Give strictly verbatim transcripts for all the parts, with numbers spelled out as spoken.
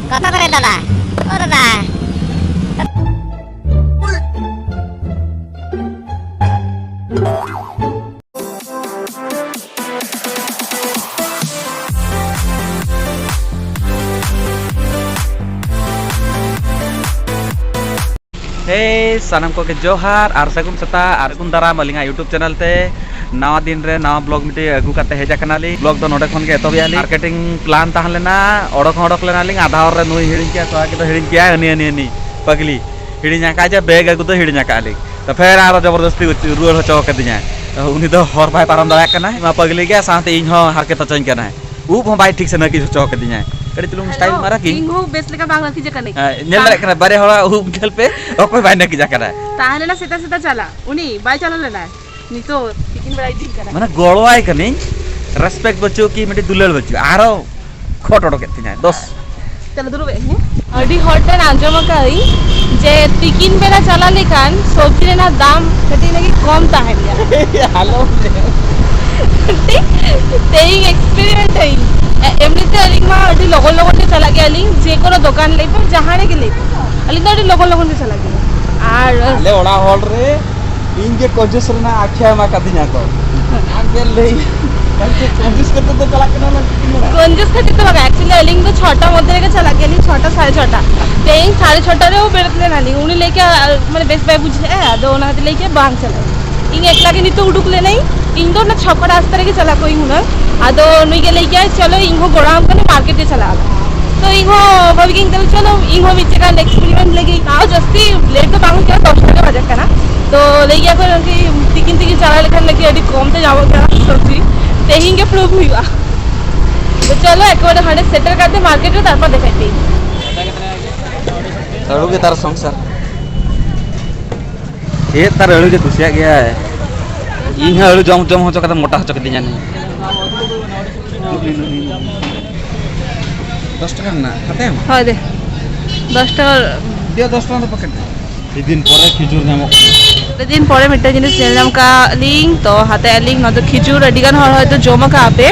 ᱠᱟᱛᱷᱟ ᱫᱟᱨᱮ ᱫᱟᱫᱟ, ᱚ ᱫᱟᱫᱟ᱾ ᱦᱮᱭ, ᱥᱟᱱᱟᱢ ᱠᱚᱜᱮ ᱡᱚᱦᱟᱨ ᱟᱨ ᱥᱟᱹᱜᱩᱱ ᱥᱮᱛᱟᱜ ᱟᱨ ᱥᱟᱹᱜᱩᱱ ᱫᱟᱨᱟᱢ ᱟᱹᱞᱤᱧᱟᱜ YouTube channel ᱛᱮ᱾ ᱱᱟᱣᱟ ᱫᱤᱱ ᱨᱮ ᱱᱟᱣᱟ vlog ᱢᱤᱫᱴᱤᱡ ᱟᱹᱜᱩ ᱠᱟᱛᱮ ᱦᱮᱡ ᱟᱠᱟᱱᱟᱞᱤᱧ᱾ Vlog ᱫᱚ ᱱᱚᱰᱮ ᱠᱷᱚᱱ ᱜᱮ ᱮᱛᱚᱦᱚᱵᱮᱜᱼᱟ ᱞᱤᱧ᱾ Marketing plan ᱛᱟᱦᱮᱸ ᱞᱮᱱᱟ, ᱚᱰᱚᱠ ᱦᱚᱸ ᱚᱰᱚᱠ ᱞᱮᱱᱟᱞᱤᱧ, ᱟᱫᱷᱟ ᱦᱚᱨ ᱨᱮ ᱱᱩᱭ ᱦᱤᱲᱤᱧ ᱠᱮᱜᱼᱟ, ᱥᱚᱦᱟ ᱠᱤ ᱫᱚ ᱦᱤᱲᱤᱧ ᱠᱮᱜᱼᱟ, ᱦᱟᱹᱱᱤ, ᱦᱟᱹᱱᱤ, ᱦᱟᱹᱱᱤ ᱯᱟᱜᱽᱞᱤ ᱦᱤᱲᱤᱧ ᱟᱠᱟᱫ ᱡᱮ ᱵᱮᱜᱽ ᱟᱹᱜᱩ ᱫᱚ ᱦᱤᱲᱤᱧ ᱟᱠᱟᱫ ᱞᱤᱧ᱾ ᱛᱚ ᱯᱷᱮᱨ ᱟᱨᱚ ᱡᱚᱵᱚᱨᱫᱚᱥᱛᱤ ᱨᱩᱣᱟᱹᱲ ᱦᱚᱪᱚ ᱠᱟᱫᱤᱧᱟᱭ᱾ ᱛᱚ ᱩᱱᱤ ᱫᱚ ᱦᱚᱨ ᱵᱟᱭ ᱯᱟᱨᱚᱢ ᱫᱟᱲᱮᱭᱟᱜ ᱠᱟᱱᱟ, ᱢᱟ ᱯᱟᱜᱽᱞᱤ ᱜᱮ, ᱥᱟᱶᱛᱮ ᱤᱧ ᱦᱚᱸ ᱦᱟᱨᱠᱮᱛ ᱦᱚᱪᱚᱧ ᱠᱟᱱᱟᱭ᱾ ᱩᱵ ᱦᱚᱸ ᱵᱟᱭ ᱴᱷᱤᱠ ᱥᱮ ᱱᱟᱹᱠᱤᱡ ᱦᱚᱪᱚ ᱠᱟᱫᱤᱧᱟᱭ᱾ ᱠᱟᱹᱴᱤᱡ ᱪᱩᱞᱩᱝ style ᱢᱟᱨᱟ ᱠᱤ? ᱤᱧ ᱦᱚᱸ ᱵᱮᱥ ᱞᱮᱠᱟ ᱵᱟᱝ ᱱᱟᱹᱠᱤᱡ ᱟᱠᱟᱱᱟᱹᱧ᱾ ᱦᱮᱸ, ᱧᱮᱞ ᱫᱟᱲᱮᱭᱟᱜ ᱠᱟᱱᱟ, ᱵᱟᱨᱭᱟ ᱦᱚᱲᱟᱜ ᱩᱵ ᱧᱮᱞ ᱯᱮ, ᱚᱠᱚᱭ ᱵᱟᱭ ᱱᱟᱹᱠᱤᱡ ᱟᱠᱟᱱᱟ᱾ ᱛᱟᱦᱮᱸ ᱞᱮᱱᱟ ᱥᱮᱛᱟ ᱥᱮᱛᱟ ᱪᱟᱞᱟᱜ, ᱩᱱᱤ ᱵᱟᱭ ᱪᱟᱞᱟᱣ ᱞᱮᱱᱟᱭ᱾ ᱱᱤᱛᱚᱜ ᱛᱤᱠᱤᱱ ᱵᱮᱲᱟ ᱤᱫᱤᱧ ᱠᱟᱱᱟ᱾ ᱢᱟᱱᱮ ᱜᱚᱲᱚᱣᱟᱭ ᱠᱟᱹᱱᱟᱹᱧ, respect ᱵᱟᱹᱪᱩᱜ ᱠᱤ ᱢᱤᱫᱴᱤᱡ ᱫᱩᱞᱟᱹᱲ ᱵᱟᱹᱪᱩᱜ, ᱟᱨᱚ ᱠᱷᱚᱴ ᱚᱰᱚᱠᱮᱫ ᱛᱤᱧᱟᱭ ᱫᱚᱥ᱾ ᱪᱚᱞᱚ ᱫᱩᱲᱩᱵ ᱦᱮᱸ᱾ ᱟᱹᱰᱤ ᱦᱚᱲ ᱴᱷᱮᱱ ᱟᱸᱡᱚᱢ ᱟᱠᱟᱫᱟᱹᱧ ᱡᱮ ᱛᱤᱠᱤᱱ ᱵᱮᱲᱟ ᱪᱟᱞᱟᱣ ᱞᱮᱠᱷᱟᱱ ᱥᱚᱵᱽᱡᱤ ᱨᱮᱱᱟᱜ ᱫᱟᱢ ᱠᱟᱹᱴᱤᱡ ᱞᱟᱹᱜᱤᱫ ᱠᱚᱢ ᱛᱟᱦᱮᱱ ᱜᱮᱭᱟ᱾ ᱟᱞᱚᱢ ᱞᱟᱹᱭᱟ᱾ ᱛᱮᱦᱮᱧ experience ᱟᱹᱧ᱾ ᱮ-, ᱮᱢᱱᱤᱛᱮ ᱟᱹᱞᱤᱧ ᱢᱟ ᱟᱹᱰᱤ ᱞᱚᱜᱚᱱ ᱞᱚᱜᱚᱱ ᱜᱮ ᱪᱟᱞᱟᱜ ᱜᱮᱭᱟᱞᱤᱧ, ᱡᱮ ᱠᱳᱱᱳ ᱫᱚᱠᱟᱱ ᱞᱟᱹᱭ ᱯᱮ, ᱡᱟᱦᱟᱸ ᱨᱮᱜᱮ ᱞᱟᱹᱭ ᱯᱮ, ᱟᱹᱞᱤᱧ ᱫᱚ ᱟᱹᱰᱤ ᱞᱚᱜᱚᱱ ᱞᱚᱜᱚᱱ ᱜᱮ ᱪᱟᱞᱟᱜ ᱜᱮᱭᱟ᱾ ᱟᱨ ᱟᱞᱮ ᱚᱲᱟᱜ ᱦᱚᱲ ᱨᱮ ᱤᱧ ᱜᱮ ᱠᱚᱧᱡᱩᱥ ᱨᱮᱱᱟᱜ ᱟᱠᱷᱭᱟ ᱮᱢ ᱟᱠᱟᱫᱤᱧᱟ ᱠᱚ᱾ ᱟᱢ ᱜᱮ ᱞᱟᱹᱭ, ᱠᱚᱧᱡᱩᱥ ᱠᱟᱛᱮ ᱫᱚ ᱪᱟᱞᱟᱜ ᱠᱟᱱᱟ ᱞᱟᱹᱠᱛᱤ ᱢᱮᱱᱟᱜᱼᱟ᱾ ᱠᱚᱧᱡᱩᱥ ᱠᱷᱟᱹᱛᱤᱨ ᱫᱚ ᱵᱟᱝ, actually ᱟᱹᱞᱤᱧ ᱫᱚ ᱪᱷᱚᱴᱟ ᱢᱚᱫᱽᱫᱷᱮ ᱨᱮᱜᱮ ᱪᱟᱞᱟᱜ ᱜᱮᱭᱟᱞᱤᱧ, ᱪᱷᱚᱴᱟ, ᱥᱟᱲᱮ ᱪᱷᱚᱴᱟ᱾ ᱛᱮᱦᱮᱧ ᱥᱟᱲᱮ ᱪᱷᱚᱴᱟ ᱨᱮ ᱵᱮᱨᱮᱫ ᱞᱮᱱᱟᱞᱤᱧ, ᱩᱱᱤ ᱞᱟᱹᱭ ᱠᱮᱜᱼᱟ, ᱢᱟᱱᱮ ᱵᱮᱥ ᱵᱟᱭ ᱵᱩᱡᱷᱟᱹᱜᱼᱟ, ᱟᱫᱚ ᱚᱱᱟ ᱠᱷᱟᱹᱛᱤᱨ ᱞᱟᱹᱭ ᱠᱮᱜᱼᱟ ᱵᱟᱝ ᱪᱟᱞᱟᱜᱼᱟ᱾ ᱤᱧ ᱮᱠᱞᱟ ᱜᱮ ᱱᱤᱛᱚᱜ ᱩᱰᱩᱠ ᱞᱮᱱᱟᱹᱧ, ᱤᱧ ᱫᱚ ᱚᱱᱟ ᱪᱷᱚᱠᱟ ᱨᱟᱥᱛᱟ ᱨᱮᱜᱮ ᱪᱟᱞᱟᱜ ᱠᱚ ᱤᱧ ᱦᱩᱱᱟᱹᱝ᱾ ᱟᱫᱚ ᱱᱩᱭ ᱜᱮ ᱞᱟᱹᱭ ᱠᱮᱜᱼᱟᱭ, "ᱪᱚᱞᱚ ᱤᱧ ᱦᱚᱸ ᱜᱚᱲᱚ ᱟᱢ ᱠᱟᱹᱱᱟᱹᱧ, ᱢᱟᱨᱠᱮᱴ ᱜᱮ ᱪᱟᱞᱟᱜ ᱟᱞᱮ᱾" ᱛᱚ ᱤᱧ ᱦᱚᱸ ᱵᱷᱟᱵᱤ ᱠᱮᱜᱼᱟᱹᱧ, ᱛᱟᱦᱞᱮ ᱪᱚᱞᱚ ᱤᱧ ᱦᱚᱸ ᱢᱤᱫ ᱡᱟᱭᱜᱟ experiment ᱞᱟᱹᱜᱤᱫ, ᱛᱟᱣ ᱡᱟᱹᱥᱛᱤ ᱞᱮᱴ ᱫᱚ ᱵᱟᱝ ᱦᱩᱭᱩᱜ ᱠᱟᱱᱟ, ᱫᱚᱥᱴᱟ ᱜᱮ ᱵᱟᱡᱟᱜ ᱠᱟᱱᱟ᱾ ᱛᱚ ᱞᱟᱹᱭ ᱜᱮᱭᱟ ᱠᱚ ᱱᱟᱠᱤ ᱛᱤᱠᱤᱱ ᱛᱤᱠᱤᱱ ᱪᱟᱞᱟᱣ ᱞᱮᱠᱷᱟᱱ ᱱᱟᱠᱤ ᱟᱹᱰᱤ ᱠᱚᱢ ᱛᱮ ᱧᱟᱢᱚᱜ ᱠᱟᱱᱟ ᱥᱚᱵᱽᱡᱤ᱾ ᱛᱮᱦᱮᱧ ᱜᱮ prove ᱦᱩᱭᱩᱜᱼᱟ᱾ ᱛᱚ ᱪᱚᱞᱚ ᱮᱠᱮᱵᱟᱨᱮ ᱦᱟᱸᱰᱮ ᱥᱮᱴᱮᱨ ᱠᱟᱛᱮ ᱢᱟᱨᱠᱮᱴ ᱨᱮ ᱛᱟᱨᱯᱚᱨ ᱫᱮᱠᱷᱟᱭ ᱯᱮ᱾ ᱟᱹᱲᱩ ᱜᱮ ᱛᱟᱨ ᱥᱚᱝᱥᱟᱨ᱾ ᱪᱮᱫ ᱛᱟᱨ ᱟᱹᱲᱩ ᱡᱮ ᱠᱩᱥᱤᱭᱟᱜ ᱜᱮᱭᱟᱭ᱾ ᱤᱧ ᱦᱚᱸ ᱟᱹᱲᱩ ᱡᱚᱢ ᱡᱚᱢ ᱦᱚᱪᱚ ᱠᱟᱛᱮ ᱢᱚᱴᱟ ᱦᱚᱪᱚ ᱠᱤᱫᱤᱧᱟ ᱱᱩᱭ᱾ ᱫᱚᱥ ᱴᱟᱠᱟ ᱨᱮᱱᱟᱜ ᱦᱟᱛᱟᱭᱟᱢ? ᱦᱳᱭ ᱫᱮ, ᱫᱚᱥ ᱴᱟᱠᱟ᱾ ᱫᱮ, ᱫᱚᱥ ᱴᱟᱠᱟ ᱫᱚ ᱯᱮᱠᱮᱴ ᱫᱮ᱾ ᱟᱹᱰᱤ ᱫᱤᱱ ᱯᱚᱨᱮ ᱠᱷᱤᱡᱩᱨ ᱧᱟᱢᱚᱜ ᱠᱟᱱᱟ᱾ ᱟᱹᱰᱤ ᱫᱤᱱ ᱯᱚᱨᱮ ᱢᱤᱫᱴᱟᱝ ᱡᱤᱱᱤᱥ ᱧᱮᱞ ᱧᱟᱢ ᱠᱟᱜ ᱞᱤᱧ, ᱛᱚ ᱦᱟᱛᱟᱭᱟ ᱞᱤᱧ᱾ ᱱᱚᱣᱟ ᱫᱚ ᱠᱷᱤᱡᱩᱨ, ᱟᱹᱰᱤ ᱜᱟᱱ ᱦᱚᱲ ᱦᱚᱭᱛᱳ ᱡᱚᱢ ᱟᱠᱟᱫ ᱯᱮ,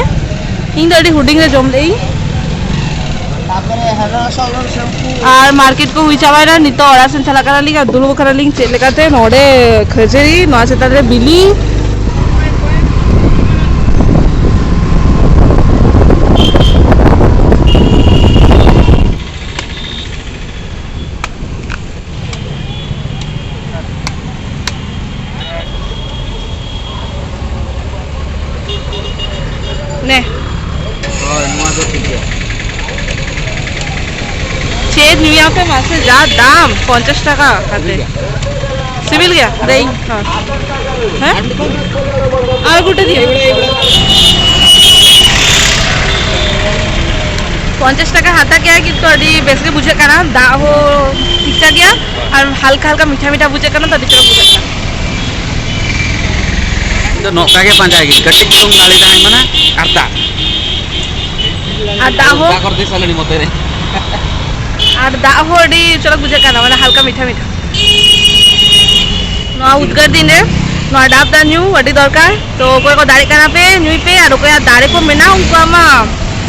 ᱤᱧ ᱫᱚ ᱟᱹᱰᱤ ᱦᱩᱰᱤᱧ ᱨᱮ ᱡᱚᱢ ᱞᱮᱫ ᱤᱧ᱾ ᱟᱨ ᱢᱟᱨᱠᱮᱴ ᱠᱚ ᱦᱩᱭ ᱪᱟᱵᱟᱭᱮᱱᱟ᱾ ᱱᱤᱛᱚᱜ ᱚᱲᱟᱜ ᱥᱮᱱ ᱪᱟᱞᱟᱜ ᱠᱟᱱᱟᱞᱤᱧ ᱟᱨ ᱫᱩᱲᱩᱵ ᱟᱠᱟᱱᱟᱞᱤᱧ ᱪᱮᱫ ᱞᱮᱠᱟᱛᱮ ᱱᱚᱰᱮ ᱠᱷᱟᱹᱡᱟᱹᱲᱤ, ᱱᱚᱣᱟ ᱪᱮᱛᱟᱱ ᱨᱮ ᱵᱤᱞᱤ᱾ ᱱᱮ᱾ ᱦᱳᱭ, ᱱᱚᱣᱟ ᱫᱚ ᱴᱷᱤᱠ ᱜᱮᱭᱟ᱾ ᱪᱮᱫ ᱧᱩᱭᱟᱯᱮ ᱢᱟᱥᱮ, ᱡᱟ ᱫᱟᱢ, ᱯᱚᱧᱪᱟᱥ ᱴᱟᱠᱟ ᱠᱟᱛᱮ᱾ ᱥᱤᱵᱤᱞ ᱜᱮᱭᱟ? ᱫᱮᱭ᱾ ᱦᱮᱸ? ᱦᱮᱸ? ᱟᱨ ᱜᱚᱴᱟ ᱫᱤᱭᱮ᱾ ᱯᱚᱧᱪᱟᱥ ᱴᱟᱠᱟ ᱦᱟᱛᱟᱣ ᱠᱮᱜᱼᱟ, ᱠᱤᱱᱛᱩ ᱟᱹᱰᱤ ᱵᱮᱥ ᱜᱮ ᱵᱩᱡᱷᱟᱹᱜ ᱠᱟᱱᱟ᱾ ᱫᱟᱜ ᱦᱚᱸ ᱴᱷᱤᱠ ᱴᱷᱟᱠ ᱜᱮᱭᱟ ᱟᱨ ᱦᱟᱞᱠᱟ ᱦᱟᱞᱠᱟ ᱢᱤᱴᱷᱟ ᱢᱤᱴᱷᱟ ᱵᱩᱡᱷᱟᱹᱜ ᱠᱟᱱᱟ, ᱛᱚ ᱟᱹᱰᱤ ᱪᱚᱨᱚᱠ ᱵᱩᱡᱷᱟᱹᱜ ᱠᱟᱱᱟ᱾ ᱤᱧ ᱫᱚ ᱱᱚᱝᱠᱟ ᱜᱮ ᱯᱟᱸᱡᱟᱭ ᱜᱤᱧ, ᱠᱟᱹᱴᱤᱡ ᱪᱩᱞᱩᱝ ᱱᱟᱹᱲᱤ ᱛᱟᱦᱮᱱ ᱢᱟᱱᱮ ᱟᱨ ᱫᱟᱜ᱾ ᱟᱨ ᱫᱟᱜ ᱦᱚᱸ ᱫᱟᱜ ᱠᱚᱨᱮ ᱥᱟᱞᱟᱹᱲᱤ ᱢᱚᱛᱮ ᱨᱮ᱾ ᱟᱨ ᱫᱟᱜ ᱦᱚᱸ ᱟᱹᱰᱤ ᱪᱚᱨᱚᱠ ᱵᱩᱡᱷᱟᱹᱜ ᱠᱟᱱᱟ, ᱢᱟᱱᱮ ᱦᱟᱞᱠᱟ ᱢᱤᱴᱷᱟ ᱢᱤᱴᱷᱟ᱾ ᱱᱚᱣᱟ ᱩᱫᱽᱜᱟᱹᱨ ᱫᱤᱱ ᱨᱮ ᱱᱚᱣᱟ ᱰᱟᱵ ᱫᱟᱜ ᱧᱩ ᱟᱹᱰᱤ ᱫᱚᱨᱠᱟᱨ᱾ ᱛᱚ ᱚᱠᱚᱭ ᱠᱚ ᱫᱟᱲᱮᱜ ᱠᱟᱱᱟ ᱯᱮ, ᱧᱩᱭ ᱯᱮ, ᱟᱨ ᱚᱠᱚᱭᱟᱜ ᱫᱟᱨᱮ ᱠᱚ ᱢᱮᱱᱟᱜᱼᱟ, ᱩᱱᱠᱩᱣᱟᱜ ᱢᱟ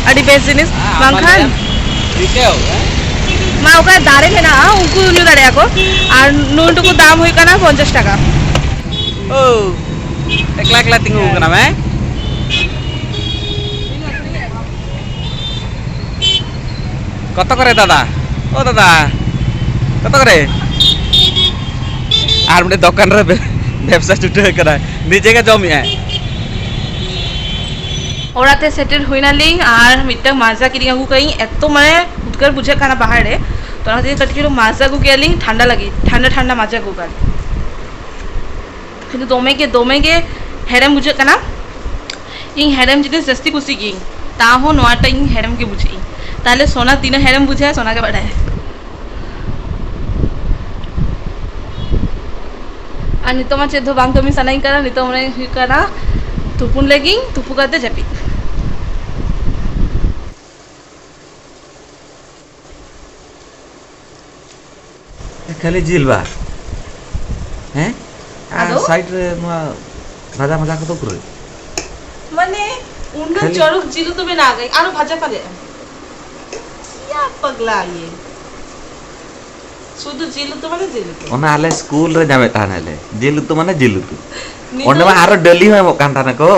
ᱟᱹᱰᱤ ᱵᱮᱥ ᱡᱤᱱᱤᱥ᱾ ᱦᱮᱸ, ᱟᱢᱟᱜ ᱵᱟᱝᱠᱷᱟᱱ ᱫᱟᱨᱮ ᱨᱤᱴᱟᱹᱣ, ᱦᱮᱸ? ᱢᱟ ᱚᱠᱚᱭᱟᱜ ᱫᱟᱨᱮ ᱢᱮᱱᱟᱜᱼᱟ, ᱩᱱᱠᱩ ᱧᱩ ᱫᱟᱲᱮᱭᱟᱜᱼᱟ ᱠᱚ᱾ ᱟᱨ ᱱᱩᱱ ᱴᱩᱠᱩ ᱫᱟᱢ ᱦᱩᱭᱩᱜ ᱠᱟᱱᱟ ᱯᱚᱧᱪᱟᱥ ᱴᱟᱠᱟ᱾ ᱳ, ᱮᱠᱞᱟ ᱮᱠᱞᱟ ᱛᱤᱸᱜᱩ ᱠᱟᱱᱟᱢ, ᱦᱮᱸ? ᱠᱚᱛᱚ ᱠᱚᱨᱮ ᱫᱟᱫᱟ? ᱳ ᱫᱟᱫᱟ, ᱠᱚᱛᱚ ᱠᱚᱨᱮ? ᱟᱨ ᱢᱤᱫᱴᱮᱱ ᱫᱚᱠᱟᱱ ᱨᱮ ᱵᱮ-, ᱵᱮᱵᱽᱥᱟ ᱪᱷᱩᱴᱟᱹᱣ ᱠᱟᱱᱟᱭ, ᱱᱤᱡᱮ ᱜᱮ ᱡᱚᱢᱮᱜᱼᱟᱭ᱾ ᱚᱲᱟᱜ ᱛᱮ ᱥᱮᱴᱮᱨ ᱦᱩᱭᱱᱟᱞᱤᱧ ᱟᱨ ᱢᱤᱫᱴᱟᱝ ᱢᱟᱡᱟ ᱠᱤᱨᱤᱧ ᱟᱹᱜᱩ ᱠᱟᱜ ᱤᱧ᱾ ᱮᱛᱚ ᱢᱟᱱᱮ ᱩᱫᱽᱜᱟᱹᱨ ᱵᱩᱡᱷᱟᱹᱜ ᱠᱟᱱᱟ ᱵᱟᱦᱟᱨ ᱨᱮ, ᱛᱚ ᱚᱱᱟ ᱠᱷᱟᱹᱛᱤᱨ ᱠᱟᱹᱴᱤᱡ ᱪᱩᱞᱩᱝ ᱢᱟᱡᱟ ᱟᱹᱜᱩ ᱠᱮᱜᱼᱟ ᱞᱤᱧ ᱴᱷᱟᱱᱰᱟ ᱞᱟᱹᱜᱤᱫ, ᱴᱷᱟᱱᱰᱟ ᱴᱷᱟᱱᱰᱟ ᱢᱟᱡᱟ ᱟᱹᱜᱩ ᱠᱟᱜ ᱞᱤᱧ᱾ ᱠᱤᱱᱛᱩ ᱫᱚᱢᱮ ᱜᱮ, ᱫᱚᱢᱮ ᱜᱮ ᱦᱮᱲᱮᱢ ᱵᱩᱡᱷᱟᱹᱜ ᱠᱟᱱᱟ᱾ ᱤᱧ ᱦᱮᱲᱮᱢ ᱡᱤᱱᱤᱥ ᱡᱟᱹᱥᱛᱤ ᱠᱩᱥᱤᱜ ᱜᱤᱭᱟᱹᱧ, ᱛᱟᱦᱚᱸ ᱱᱚᱣᱟᱴᱟᱜ ᱤᱧ ᱦᱮᱲᱮᱢ ᱜᱮ ᱵᱩᱡᱷᱟᱹᱜ ᱤᱧ᱾ ᱛᱟᱦᱞᱮ ᱥᱳᱱᱟ ᱛᱤᱱᱟᱹᱜ ᱦᱮᱲᱮᱢ ᱵᱩᱡᱷᱟᱹᱜᱼᱟ, ᱥᱳᱱᱟ ᱜᱮ ᱵᱟᱰᱟᱭᱟ᱾ ᱟᱨ ᱱᱤᱛᱚᱜ ᱢᱟ ᱪᱮᱫ ᱦᱚᱸ ᱵᱟᱝ ᱠᱟᱹᱢᱤ ᱥᱟᱱᱟᱧ ᱠᱟᱱᱟ, ᱱᱤᱛᱚᱜ ᱢᱚᱱᱮ ᱦᱩᱭᱩᱜ ᱠᱟᱱᱟ ᱛᱩᱯᱩᱱ ᱞᱮᱜᱤᱧ, ᱛᱩᱯᱩ ᱠᱟᱛᱮ ᱡᱟᱹᱯᱤᱫ᱾ ᱠᱷᱟᱹᱞᱤ ᱡᱤᱞ ᱵᱟ? ᱦᱮᱸ? ᱟᱨ ᱟᱫᱚ? Side ᱨᱮ ᱱᱚᱣᱟ ᱵᱷᱟᱡᱟ ᱢᱟᱡᱟ ᱠᱚᱫᱚ ᱯᱩᱨᱟᱹ? ᱢᱟᱱᱮ, ᱩᱱᱟᱹᱜ ᱠᱷᱟᱹᱞᱤ ᱪᱚᱨᱚᱠ ᱡᱤᱞ ᱩᱛᱩ ᱵᱮᱱᱟᱣ ᱜᱮ, ᱟᱨᱚ ᱵᱷᱟᱡᱟ ᱯᱟᱞᱮ? ᱭᱟ, ᱯᱟᱜᱽᱞᱟ ᱤᱭᱟᱹ᱾ ᱥᱩᱫᱷᱩ ᱡᱤᱞ ᱩᱛᱩ ᱢᱟᱱᱮ ᱡᱤᱞ ᱩᱛᱩ᱾ ᱚᱱᱟ ᱟᱞᱮ ᱥᱠᱩᱞ ᱨᱮ ᱧᱟᱢᱮᱫ ᱛᱟᱦᱮᱱᱟᱞᱮ, ᱡᱤᱞ ᱩᱛᱩ ᱢᱟᱱᱮ ᱡᱤᱞ ᱩᱛᱩ᱾ ᱱᱤᱛᱚᱜ ᱚᱸᱰᱮ ᱢᱟ ᱟᱨᱚ ᱰᱟᱹᱞᱤ ᱦᱚᱸ ᱮᱢᱚᱜ ᱠᱟᱱ ᱛᱟᱦᱮᱱᱟ ᱠᱚ᱾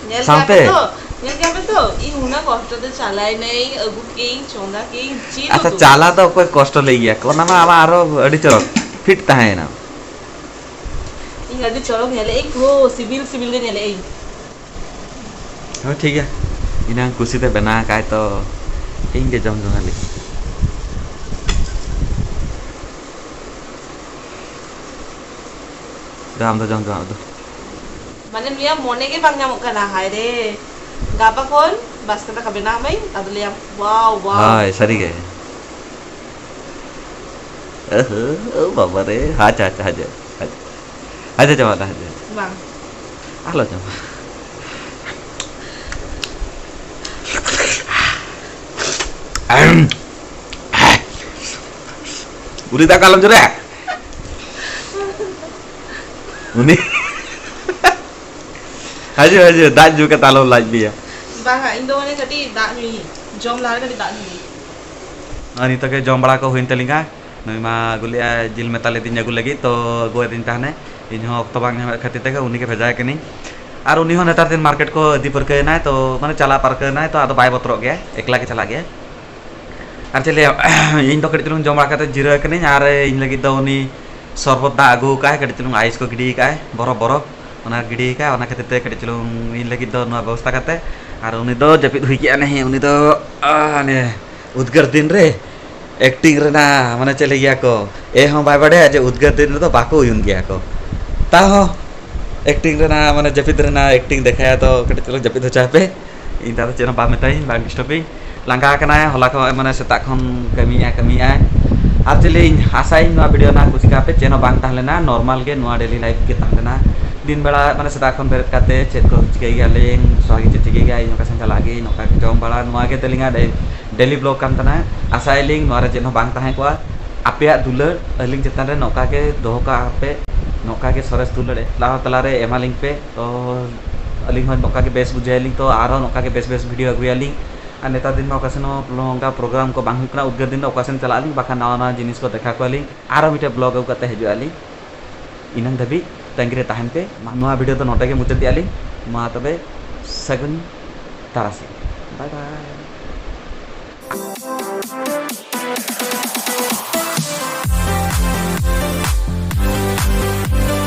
ᱧᱮᱞ ᱥᱟᱶᱛᱮ ᱠᱮᱜᱼᱟ ᱯᱮ ᱛᱚ? ᱧᱮᱞ ᱠᱮᱜᱼᱟ ᱯᱮ ᱛᱚ? ᱤᱧ ᱩᱱᱟᱹᱜ ᱠᱚᱥᱴᱚ ᱛᱮ ᱪᱟᱞᱟᱭ ᱱᱟᱹᱧ, ᱟᱹᱜᱩ ᱠᱮᱜᱼᱟᱹᱧ, ᱪᱚᱸᱫᱟ ᱠᱮᱜᱼᱟᱹᱧ, ᱡᱤᱞ ᱟᱪᱪᱷᱟ, ᱩᱛᱩ᱾ ᱪᱟᱞᱟ ᱫᱚ ᱚᱠᱚᱭ ᱠᱚᱥᱴᱚ ᱞᱟᱹᱭ ᱜᱮᱭᱟ ᱠᱚ, ᱚᱱᱟ ᱢᱟ ᱟᱢᱟᱜ ᱟᱨᱚ ᱟᱹᱰᱤ ᱪᱚᱨᱚᱠ ᱯᱷᱤᱴ ᱛᱟᱦᱮᱸᱭᱮᱱᱟ᱾ ᱤᱧ ᱟᱹᱰᱤ ᱪᱚᱨᱚᱠ ᱧᱮᱞᱮᱜ ᱟᱹᱧ, ᱯᱩᱨᱟᱹ ᱥᱤᱵᱤᱞ ᱥᱤᱵᱤᱞ ᱜᱮ ᱧᱮᱞᱮᱜ ᱟᱹᱧ᱾ ᱦᱳᱭ, ᱴᱷᱤᱠ ᱜᱮᱭᱟ, ᱤᱱᱟᱹᱝ ᱠᱩᱥᱤᱛᱮ ᱵᱮᱱᱟᱣ ᱠᱟᱭ ᱛᱚ ᱤᱧ ᱜᱮ ᱡᱚᱢ ᱡᱚᱝ ᱟᱹᱞᱤᱧ᱾ ᱫᱟ, ᱟᱢ ᱫᱚ ᱡᱚᱢ ᱡᱚᱝ ᱟᱜ ᱫᱚ᱾ ᱢᱟᱱᱮ ᱱᱩᱭᱟᱜ ᱢᱚᱱᱮ ᱜᱮ ᱵᱟᱝ ᱧᱟᱢᱚᱜ ᱠᱟᱱᱟ᱾ ᱦᱟᱭ ᱨᱮ, ᱜᱟᱯᱟ ᱠᱷᱚᱱ ᱵᱟᱥᱠᱮ ᱫᱟᱠᱟ ᱵᱮᱱᱟᱣ ᱢᱟᱹᱧ, ᱟᱫᱚ ᱞᱟᱹᱭᱟᱢ, wow, wow᱾ ᱦᱳᱭ, ᱥᱟᱹᱨᱤ ᱜᱮ᱾ ᱟᱹᱦᱟᱹ, ᱳ ᱵᱟᱵᱟ ᱨᱮ, ᱦᱟᱪ, ᱦᱟᱪ, ᱦᱟᱪ, ᱦᱟᱪ᱾ ᱦᱟᱪ, ᱦᱟᱪ, ᱦᱟᱪ, ᱦᱟᱪ᱾ ᱵᱟᱝ᱾ ᱟᱞᱚ ᱡᱚᱢᱟ᱾ ᱩᱞᱤ ᱫᱟᱠᱟ ᱟᱞᱚᱢ ᱡᱚᱨᱟᱭᱟ᱾ ᱩᱱᱤ ᱦᱟᱡᱩᱜ, ᱦᱟᱡᱩᱜ, ᱫᱟᱜ ᱧᱩ ᱠᱟᱛᱮ ᱟᱞᱚᱢ ᱞᱟᱡ ᱵᱤᱭᱟ᱾ ᱵᱟᱝᱟ, ᱤᱧ ᱫᱚ ᱢᱟᱱᱮ ᱠᱟᱹᱴᱤᱡ ᱫᱟᱜ ᱧᱩᱭᱤᱧ, ᱡᱚᱢ ᱞᱟᱦᱟ ᱨᱮ ᱠᱟᱹᱴᱤᱡ ᱫᱟᱜ ᱧᱩᱭᱤᱧ᱾ ᱟᱨ ᱱᱤᱛᱚᱜ ᱜᱮ ᱡᱚᱢ ᱵᱟᱲᱟ ᱠᱚ ᱦᱩᱭᱮᱱ ᱛᱟᱹᱞᱤᱧᱟ᱾ ᱱᱩᱭ ᱢᱟ ᱟᱹᱜᱩ ᱞᱮᱜᱼᱟᱭ, ᱡᱤᱞ ᱢᱮᱛᱟ ᱞᱮᱫᱤᱧ ᱟᱹᱜᱩ ᱞᱟᱹᱜᱤᱫ, ᱛᱚ ᱟᱹᱜᱩᱣᱟᱫᱤᱧ ᱛᱟᱦᱮᱱᱮ᱾ ᱤᱧ ᱦᱚᱸ ᱚᱠᱛᱚ ᱵᱟᱝ ᱧᱟᱢᱮᱫ ᱠᱷᱟᱹᱛᱤᱨ ᱛᱮᱜᱮ ᱩᱱᱤ ᱜᱮ ᱵᱷᱮᱡᱟᱭ ᱠᱟᱹᱱᱟᱹᱧ᱾ ᱟᱨ ᱩᱱᱤ ᱦᱚᱸ ᱱᱮᱛᱟᱨ ᱫᱤᱱ ᱢᱟᱨᱠᱮᱴ ᱠᱚ ᱤᱫᱤ ᱯᱟᱹᱨᱠᱟᱹᱣ ᱮᱱᱟᱭ, ᱛᱚ ᱢᱟᱱᱮ ᱪᱟᱞᱟᱣ ᱯᱟᱹᱨᱠᱟᱹᱣ ᱮᱱᱟᱭ, ᱛᱚ ᱟᱫᱚ ᱵᱟᱭ ᱵᱚᱛᱚᱨᱚᱜ ᱜᱮᱭᱟ, ᱮᱠᱞᱟ ᱜᱮ ᱪᱟᱞᱟᱜ ᱜᱮᱭᱟ᱾ ᱟᱨ ᱪᱮᱫ ᱞᱟᱹᱭᱟ, ᱤᱧ ᱫᱚ ᱠᱟᱹᱴᱤᱡ ᱪᱩᱞᱩᱝ ᱡᱚᱢ ᱵᱟᱲᱟ ᱠᱟᱛᱮ ᱡᱤᱨᱟᱹᱣ ᱠᱟᱹᱱᱟᱹᱧ, ᱟᱨ ᱤᱧ ᱞᱟᱹᱜᱤᱫ ᱫᱚ ᱩᱱᱤ ᱥᱚᱨᱵᱚᱛ ᱫᱟᱜ ᱟᱹᱜᱩ ᱟᱠᱟᱫᱼᱟᱭ, ᱠᱟᱹᱴᱤᱡ ᱪᱩᱞᱩᱝ ᱟᱭᱤᱥ ᱠᱚ ᱜᱤᱰᱤ ᱟᱠᱟᱫᱼᱟᱭ, ᱵᱚᱨᱚᱯ ᱵᱚᱨᱚᱯ, ᱚᱱᱟ ᱜᱤᱰᱤ ᱟᱠᱟᱫᱼᱟᱭ᱾ ᱚᱱᱟ ᱠᱷᱟᱹᱛᱤᱨ ᱛᱮ ᱠᱟᱹᱴᱤᱡ ᱪᱩᱞᱩᱝ ᱤᱧ ᱞᱟᱹᱜᱤᱫ ᱫᱚ ᱱᱚᱣᱟ ᱵᱮᱵᱚᱥᱛᱷᱟ ᱠᱟᱛᱮ, ᱟᱨ ᱩᱱᱤ ᱫᱚ ᱡᱟᱹᱯᱤᱫ ᱦᱩᱭ ᱠᱮᱜᱼᱟ᱾ ᱱᱮ ᱩᱱᱤ ᱫᱚ, ᱟᱦ, ᱱᱮ ᱩᱫᱽᱜᱟᱹᱨ ᱫᱤᱱ ᱨᱮ ᱮᱠᱴᱤᱝ ᱨᱮᱱᱟᱜ, ᱢᱟᱱᱮ ᱪᱮᱫ ᱞᱟᱹᱭ ᱜᱮᱭᱟ ᱠᱚ, ᱮ ᱦᱚᱸ ᱵᱟᱭ ᱵᱟᱰᱟᱭᱟ ᱡᱮ ᱩᱫᱽᱜᱟᱹᱨ ᱫᱤᱱ ᱨᱮᱫᱚ ᱵᱟᱠᱚ ᱩᱭᱩᱱ ᱜᱮᱭᱟ ᱠᱚ᱾ ᱛᱟᱣ ᱦᱚᱸ ᱮᱠᱴᱤᱝ ᱨᱮᱱᱟᱜ, ᱢᱟᱱᱮ ᱡᱟᱹᱯᱤᱫ ᱨᱮᱱᱟᱜ ᱮᱠᱴᱤᱝ ᱫᱮᱠᱷᱟᱭᱟ, ᱛᱚ ᱠᱟᱹᱴᱤᱡ ᱪᱩᱞᱩᱝ ᱡᱟᱹᱯᱤᱫ ᱦᱚᱪᱚᱭ ᱯᱮ᱾ ᱤᱧ ᱫᱚ ᱟᱫᱚ ᱪᱮᱫ ᱦᱚᱸ ᱵᱟᱝ ᱢᱮᱛᱟᱭᱟᱹᱧ, ᱵᱟᱝ ᱰᱤᱥᱴᱟᱵᱤᱧ᱾ ᱞᱟᱸᱜᱟ ᱟᱠᱟᱱᱟᱭ ᱦᱚᱞᱟ ᱠᱷᱚᱱ, ᱢᱟᱱᱮ ᱥᱮᱛᱟᱜ ᱠᱷᱚᱱ ᱠᱟᱹᱢᱤᱭᱮᱫᱼᱟᱭ, ᱠᱟᱹᱢᱤᱭᱮᱫᱼᱟᱭ᱾ ᱟᱨ ᱪᱮᱫ ᱞᱟᱹᱭᱟᱹᱧ, ᱟᱥᱟᱭᱟᱹᱧ ᱱᱚᱣᱟ ᱵᱷᱤᱰᱤᱭᱳ ᱨᱮᱱᱟᱜ ᱠᱩᱥᱤ ᱠᱟᱜ ᱯᱮ᱾ ᱪᱮᱫ ᱦᱚᱸ ᱵᱟᱝ ᱛᱟᱦᱮᱸ ᱞᱮᱱᱟ, ᱱᱚᱨᱢᱟᱞ ᱜᱮ ᱱᱚᱣᱟ ᱰᱮᱞᱤ ᱞᱟᱭᱤᱯᱷ ᱜᱮ ᱛᱟᱦᱮᱸ ᱞᱮᱱᱟ᱾ ᱫᱤᱱ ᱵᱮᱲᱟ ᱢᱟᱱᱮ ᱥᱮᱛᱟᱜ ᱠᱷᱚᱱ ᱵᱮᱨᱮᱫ ᱠᱟᱛᱮ ᱪᱮᱫ ᱠᱚ ᱪᱤᱠᱟᱹᱭ ᱜᱮᱭᱟᱞᱤᱧ, ᱥᱚᱦᱟᱜᱤ ᱪᱮᱫ ᱪᱤᱠᱟᱹᱭ ᱜᱮᱭᱟ, ᱤᱧ ᱚᱠᱟ ᱥᱮᱫ ᱪᱟᱞᱟᱜ ᱜᱮ, ᱱᱚᱝᱠᱟ ᱡᱚᱢ ᱵᱟᱲᱟ, ᱱᱚᱣᱟ ᱜᱮ ᱛᱟᱹᱞᱤᱧᱟ ᱰᱮ-, ᱰᱮᱞᱤ ᱵᱞᱚᱜ ᱠᱟᱱ ᱛᱟᱦᱮᱱᱟ᱾ ᱟᱥᱟᱭᱟᱞᱤᱧ ᱱᱚᱣᱟ ᱨᱮ ᱪᱮᱫ ᱦᱚᱸ ᱵᱟᱝ ᱛᱟᱦᱮᱸ ᱠᱚᱜᱼᱟ᱾ ᱟᱯᱮᱭᱟᱜ ᱫᱩᱞᱟᱹᱲ ᱟᱹᱞᱤᱧ ᱪᱮᱛᱟᱱ ᱨᱮ ᱱᱚᱝᱠᱟ ᱜᱮ ᱫᱚᱦᱚ ᱠᱟᱜ ᱯᱮ, ᱱᱚᱝᱠᱟ ᱜᱮ ᱥᱚᱨᱮᱥ ᱫᱩᱞᱟᱹᱲ ᱛᱟᱞᱟ ᱛᱟᱞᱟ ᱨᱮ ᱮᱢᱟᱞᱤᱧ ᱯᱮ᱾ ᱛᱚ ᱟᱹᱞᱤᱧ ᱦᱚᱸ ᱱᱚᱝᱠᱟ ᱜᱮ ᱵᱮᱥ ᱵᱩᱡᱷᱟᱹᱣ ᱟᱹᱞᱤᱧ, ᱛᱚ ᱟᱨᱦᱚᱸ ᱱᱚᱝᱠᱟ ᱜᱮ ᱵᱮᱥ ᱵᱮᱥ ᱵᱷᱤᱰᱤᱭᱳ ᱟᱹᱜᱩᱭᱟᱞᱤᱧ᱾ ᱟᱨ ᱱᱮᱛᱟᱨ ᱫᱤᱱ ᱢᱟ ᱚᱠᱟ ᱥᱮᱱ ᱦᱚᱸ ᱱᱚᱝᱠᱟ ᱯᱨᱳᱜᱨᱟᱢ ᱠᱚ ᱵᱟᱝ ᱦᱩᱭᱩᱜ ᱠᱟᱱᱟ, ᱩᱫᱽᱜᱟᱹᱨ ᱫᱤᱱ ᱫᱚ ᱚᱠᱟ ᱥᱮᱱ ᱪᱟᱞᱟᱜ ᱟᱹᱞᱤᱧ, ᱵᱟᱠᱷᱟᱱ ᱱᱟᱣᱟ ᱱᱟᱣᱟ ᱡᱤᱱᱤᱥ ᱠᱚ ᱫᱮᱠᱷᱟᱣ ᱠᱚᱣᱟᱞᱤᱧ, ᱟᱨᱚ ᱢᱤᱫᱴᱮᱡ ᱵᱞᱚᱜ ᱟᱹᱜᱩ ᱠᱟᱛᱮ ᱦᱤᱡᱩᱜ ᱟᱹᱞᱤᱧ᱾ ᱤᱱᱟᱹᱝ ᱫᱷᱟᱹᱵᱤᱡ ᱛᱟᱺᱜᱤ ᱨᱮ ᱛᱟᱦᱮᱱ ᱯᱮ᱾ ᱱᱚᱣᱟ ᱵᱷᱤᱰᱤᱭᱳ ᱫᱚ ᱱᱚᱰᱮ ᱜᱮ ᱢᱩᱪᱟᱹᱫ ᱮᱫᱼᱟ ᱞᱤᱧ᱾ ᱢᱟ ᱛᱚᱵᱮ, ᱥᱟᱹᱜᱩᱱ ᱛᱟᱨᱟᱥᱤᱧ᱾ ᱵᱟᱭ ᱵᱟᱭ᱾